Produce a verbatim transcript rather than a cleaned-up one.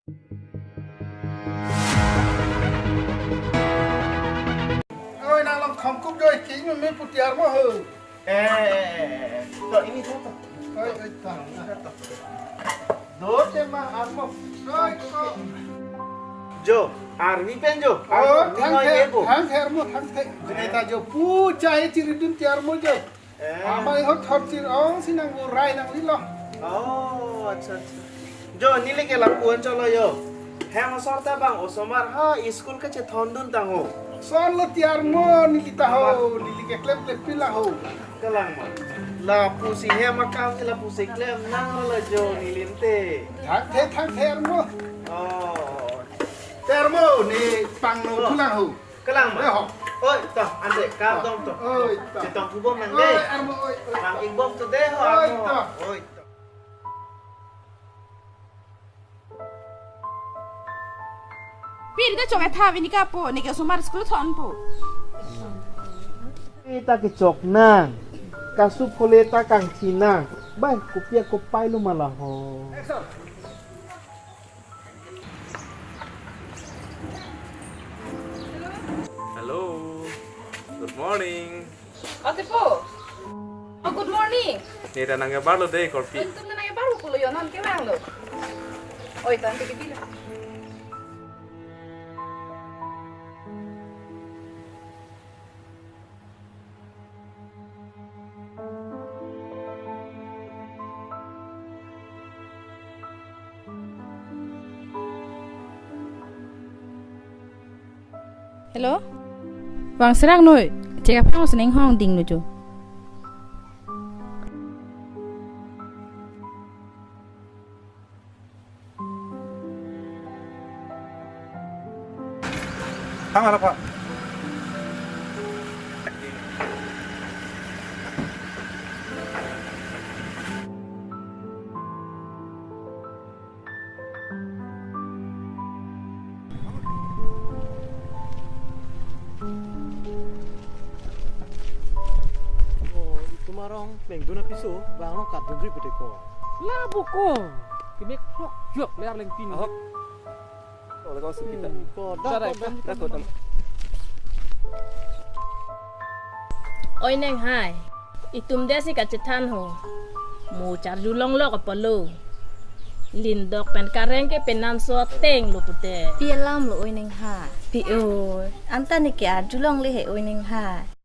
Oi, nang long thomkup doi, kini me pu Tiarmo ho. Eh, eh, eh, eh. To, ini to, to. Oi, oi, to. Ini to. Do tema Armo. Oi, to. Jo, arvi pen jo. Oh, Armo, thang ini the, ebo. Thang the Armo, thang the. Jene ta jo pu chai chiridun Tiarmo jo. Eh. Amai hot hot chir ong si nang urai nang lilo. Oh, acha, acha. Jo, neli ke lapu an cholo jo. Hem asor ta bang osomar ha school kachethondun tang ho. Son lo Tiarmo neli ta ho, neli ke klem klem pila ho. Kalang ma. Lapusi hem akam si lapusi klem nang lo jo neli ante. Thang the, thang the Armo. Oh. Tiarmo ne pangno Oh. pulang ho. Kalang ma. Eh, ho. Oi, to, ante, kardom to. Oi, to. Chetong thubom nang Oi, dei. Armo, oi, oi. Nang ingbom to dei, ho, Oi, Armo. to. Oi, to. Pini ta chok etha vini kapo, neke osomar school thonpo. Ita kechok nang. Kasu phole ta kangthi nang. Bai, kopi akopai lo ma la ho. Hello. Good morning. Ate po. Oh, good morning. Ne ta nangkebar lo dei korpi. Itum ta nangkebar lo pulo yo, non kevang lo. Oi, tante ke bilo. Hello? Vang serang noi, cek apa nang seneng hong ding nuju. Tang arap, Pak. Oh, itum arong pengdun apiso, bang arong kadun ri pute ko. La buko. Kimek phlok jok le arleng pin. Ahok. Ko le ko sukita. Hmm, ko Dah, dah, dah, dah. Dah, ko tam. Oi Nenghai. Itum dei si kachethan ho. Mo charjulong lo kapalo. Lindok pen kareng ke penan so teng lo pute. Pi alam lo oi Nenghai. Pi o. Anta neke arjulongle he oi Nenghai.